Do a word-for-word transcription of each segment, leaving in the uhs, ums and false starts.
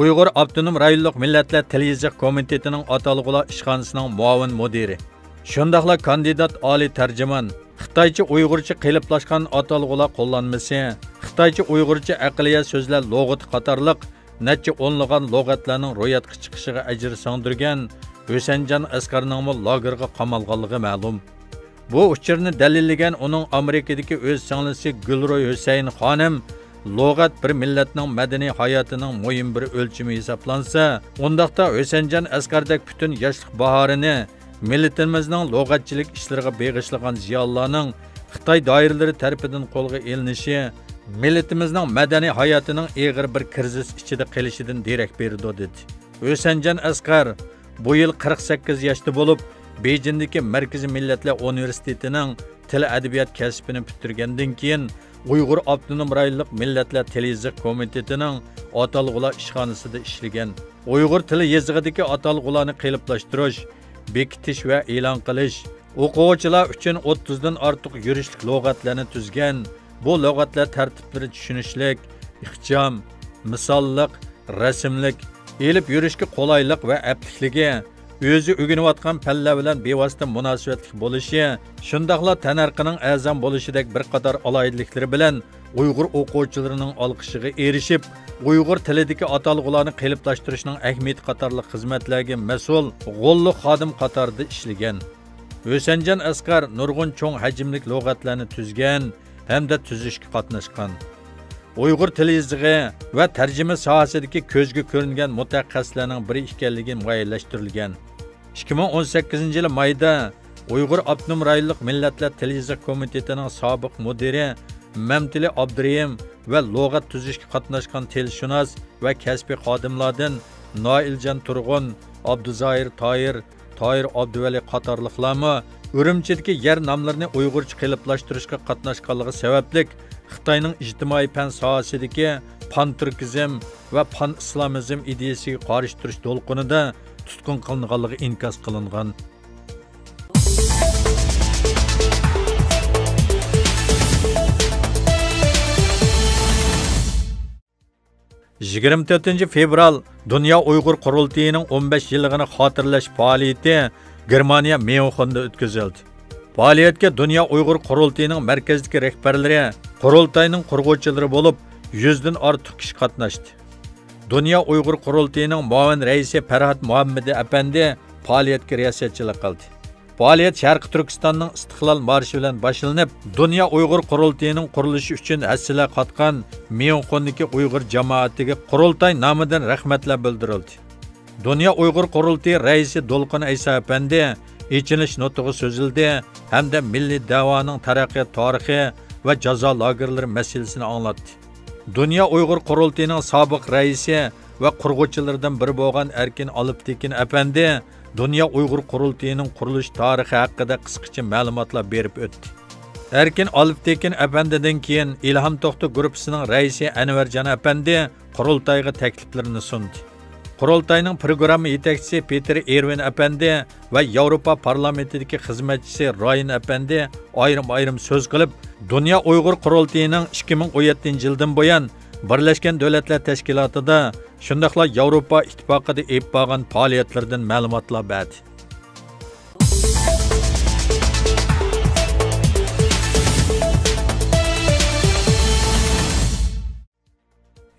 ئۇيغۇر ئاپتونوم رايونلۇق مىللەتلەر تىل يېزىق كومىتېتىنىڭ ئاتالغۇلار ئىشخانىسىنىڭ مۇئاۋىن مۇدىرى، شۇنداقلا كاندىدات ئالىي تەرجىمان، خىتايچە ئۇيغۇرچە قېلىپلاشقان ئاتالغۇلار قوللانمىسى، خىتايچە ئۇيغۇرچە ئەقلىيە سۆزلەر لۇغىتى قاتارلىق نەچچە ئونلىغان لۇغەتلەرنىڭ روياپقا چىقىشىغا ئەجىر سىڭدۈرگەن ھۈسەنجان ئەسقەرنىڭمۇ لاگېرغا قامالغانلىقى مەلۇم. بۇ ئۇچۇرنى دەلىللىگەن ئۇنىڭ ئامېرىكىدىكى ئۆز سىڭلىسى گۈلروي ھۈسەيىن خانىم، لۇغەت بىر مىللەتنىڭ مەدەنىي ھاياتىنىڭ مۇھىم بىر ئۆلچىمى ھېسابلانسا، ئۇنداقتا ھۈسەنجان ئەسقەردەك پۈتۈن ياشلىق باھارىنى مىللىتىمىزنىڭ لۇغەتچىلىك ئىشلىرىغا بېغىشلىغان زىيالىيلارنىڭ خىتاي دائىرىلىرى تەرىپىدىن قولغا ئېلىنىشى مىللىتىمىزنىڭ مەدەنىي ھاياتىنىڭ ئېغىر بىر كىرىزىس ئىچىدە قېلىشىدىن دېرەك بېرىدۇ، دېدى. ھۈسەنجان ئەسقەر بۇ يىل قىرىق سەككىز ياشتا بولۇپ، بېيجىڭدىكى مەركىزىي مىللەتلەر ئۇنىۋېرسىتېتىنىڭ تىل ئەدەبىيات كەسپىنى پۈتتۈرگەندىن كېيىن، ئۇيغۇر ئاپتونوم رايونلۇق مىللەتلەر تىل يېزىق كومىتېتىنىڭ ئاتالغۇلار ئىشخانىسىدا ئىشلىگەن. ئۇيغۇر تىلى يېزىقىدىكى ئاتالغۇلارنى قېلىپلاشتۇرۇش، بېكىتىش ۋە ئېلان قىلىش، ئوقۇغۇچىلار ئۈچۈن ئوتتۇزدىن ئارتۇق يۈرۈشلۈك لۇغەتلەرنى تۈزگەن. بۇ لۇغەتلەر تەرتىپلىرى چۈشىنىشلىك، ئىخچام، مىساللىق، رەسىملىك، ئېلىپ يۈرۈشكە قولايلىق ۋە ئەپلىكلىكى، ئۆزى ئۆگىنىۋاتقان پەنلەر بىلەن بىۋاسىتە مۇناسىۋەتلىك بولۇشى، شۇنداقلا تەننەرخىنىڭ ئەرزان بولۇشىدەك بىر قاتار ئالاھىدىلىكلىرى بىلەن ئۇيغۇر ئوقۇغۇچىلىرىنىڭ ئالقىشىغا ئېرىشىپ، ئۇيغۇر تىلىدىكى ئاتالغۇلارنى قېلىپلاشتۇرۇشنىڭ ئەھمىيىتى قاتارلىق خىزمەتلەرگە مەسئۇل غوللۇق خادىم قاتارىدا ئىشلىگەن. ھۈسەنجان ئەسقەر نۇرغۇن چوڭ ھەجىملىك لۇغەتلەرنى تۈزگەن ھەمدە تۈزۈشكە قاتناشقان. ئۇيغۇر تىل يېزىقى ۋە تەرجىمە ساھەسىدىكى كۆزگە كۆرۈنگەن مۇتەخەسسىسلەرنىڭ بىرى ئىكەنلىكى مۇئەييەنلەشتۈرۈلگەن. ئىككى مىڭ ئون سەككىزىنچى يىلى مايدا ئۇيغۇر ئاپتونوم رايونلۇق مىللەتلەر تىل يېزىق كومىتېتىنىڭ سابىق مۇدىرى مەمتىلى ئابدۇرېھىم ۋە لۇغەت تۈزۈشكە قاتناشقان تىلشۇناس ۋە كەسپىي خادىملاردىن نائىلجان تۇرغۇن، ئابدۇزاھىر تاھىر، تاھىر ئابدۇۋەلى قاتارلىقلارمۇ ئۈرۈمچىدىكى يەر ناملىرىنى ئۇيغۇرچە قېلىپلاشتۇرۇشقا قاتناشقانلىقى سەۋەبلىك، خىتاينىڭ ئىجتىمائىي پەن ساھەسىدىكى پانتۈركىزم ۋە پانئىسلامىزم ئىدىيىسىگە قارشى تۇرۇش دولقۇنىدا تۇتقۇن قىلىنغانلىقى ئىنكاس قىلىنغان. يىگىرمە تۆتىنچى فېۋرال دۇنيا ئۇيغۇر قۇرۇلتىيىنىڭ ئون بەش يىللىقىنى خاتىرىلەش پائالىيىتى گېرمانىيە ميۇنخېندا ئۆتكۈزۈلدى. پائالىيەتكە دۇنيا ئۇيغۇر قۇرۇلتىيىنىڭ مەركەزدىكى رەھبەرلىرى، قۇرۇلتاينىڭ قۇرغۇچىلىرى بولۇپ، يۈزدىن ئارتۇق كىشى قاتناشتى. دۇنيا ئۇيغۇر قۇرۇلتىيىنىڭ مۇئاۋىن رەئىسى پەرھات مۇھەممىدى ئەپەندى پائالىيەتكە رىياسەتچىلىك قىلدى. پائالىيەت شەرقىي تۈركىستاننىڭ ئىستىقلال مارشى بىلەن باشلىنىپ، دۇنيا ئۇيغۇر قۇرۇلتىيىنىڭ قۇرۇلۇشى ئۈچۈن ھەسسىلەر قاتقان ميۇنخېندىكى ئۇيغۇر جامائىتىگە قۇرۇلتاي نامىدىن رەھمەتلەر بىلدۈرۈلدى. دۇنيا ئۇيغۇر قۇرۇلتىيى رەئىسى دولقۇن ئەيسا ئەپەندى ئېچىلىش نۇتۇقى سۆزلىدى ھەمدە مىللىي دەۋانىڭ تەرەققىيات تارىخى ۋە جازا لاگېرلىرى مەسىلىسىنى ئاڭلاتتى. دۇنيا ئۇيغۇر قۇرۇلتىيىنىڭ سابىق رەئىسى ۋە قۇرغۇچىلىرىدىن بىرى بولغان ئەركىن ئالپتېكىن ئەپەندى دۇنيا ئۇيغۇر قۇرۇلتىيىنىڭ قۇرۇلۇش تارىخى ھەققىدە قىسقىچە مەلۇماتلار بېرىپ ئۆتتى. ئەركىن ئالپتېكىن ئەپەندىدىن كېيىن ئىلھام توختى گۇرۇپپىسىنىڭ رەئىسى ئەنۋەرجان ئەپەندى قۇرۇلتايغا تەكلىپلىرىنى سۇندى. قۇرۇلتاينىڭ پروگرامما يېتەكچىسى پېتېر ئېرۋىن ئەپەندى ۋە ياۋروپا پارلامېنتىدىكى خىزمەتچىسى رايان ئەپەندى ئايرىم-ئايرىم سۆز قىلىپ، دۇنيا ئۇيغۇر قۇرۇلتىيىنىڭ ئىككى مىڭ ئون يەتتىنچى يىلدىن بۇيان، بىرلەشكەن دۆلەتلەر تەشكىلاتىدا، شۇنداقلا ياۋروپا ئىتتىپاقىدا ئېلىپ بارغان پائالىيەتلىرىدىن مەلۇماتلار بەردى.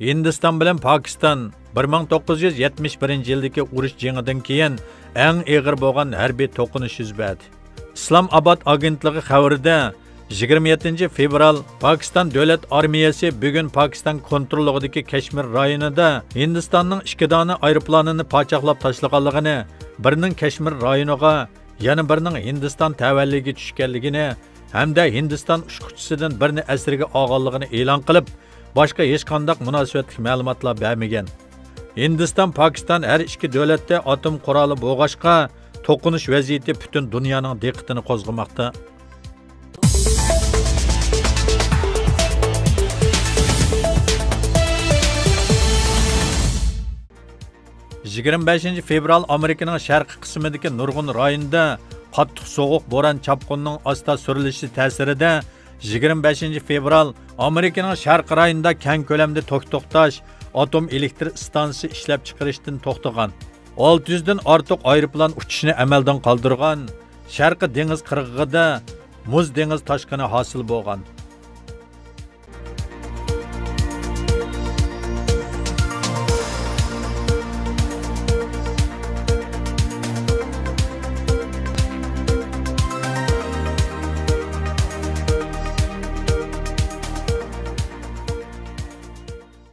ھىندىستان بىلەن پاكىستان بىر مىڭ توققۇز يۈز يەتمىش بىرىنچى يىلدىكى ئۇرۇش جېڭىدىن كېيىن ئەڭ ئېغىر بولغان ھەربىي توقۇنۇش يۈز بەردى. ئىسلام ئاباد ئاگېنتلىقى خەۋىرىدە، يىگىرمە يەتتىنچى فېۋرال پاكىستان دۆلەت ئارمىيەسى بۈگۈن پاكىستان كونتروللۇقىدىكى كەشمىر رايونىدا ھىندىستاننىڭ ئىككى دانە ئايروپىلانىنى پاچاقلاپ تاشلىغانلىقىنى، بىرىنىڭ كەشمىر رايونىغا، يەنە بىرىنىڭ ھىندىستان تەۋەلىكىگە چۈشكەنلىكىنى ھەمدە ھىندىستان ئۇچقۇچىسىدىن بىرنى ئەسىرگە ئالغانلىقىنى ئېلان قىلىپ، باشقا ھېچقانداق مۇناسىۋەتلىك مەلۇماتلار بەرمىگەن. ھىندىستان، پاكىستان ھەر ئىككى دۆلەتتە ئاتوم قورالى بولغاچقا، توقۇنۇش ۋەزىيىتى پۈتۈن دۇنيانىڭ دىققىتىنى قوزغىماقتا. يىگىرمە بەشىنچى فېۋرال ئامېرىكىنىڭ شەرقىي قىسمىدىكى نۇرغۇن رايوندا قاتتىق سوغۇق بوران چاپقۇننىڭ ئاستا سۈرۈلۈشى تەسىرىدە، يىگىرمە بەشىنچى فېۋرال ئامېرىكىنىڭ شەرقىي رايونىدا كەڭ كۆلەمدە توك توختاش، ئاتوم ئېلېكتر ئىستانسىسى ئىشلەپچىقىرىشتىن توختىغان. ئالتە يۈزدىن ئارتۇق ئايروپىلان ئۇچۇشنى ئەمەلدىن قالدۇرغان. شەرقىي دېڭىز قىرغىقىدا مۇز دېڭىز تاشقىنى ھاسىل بولغان.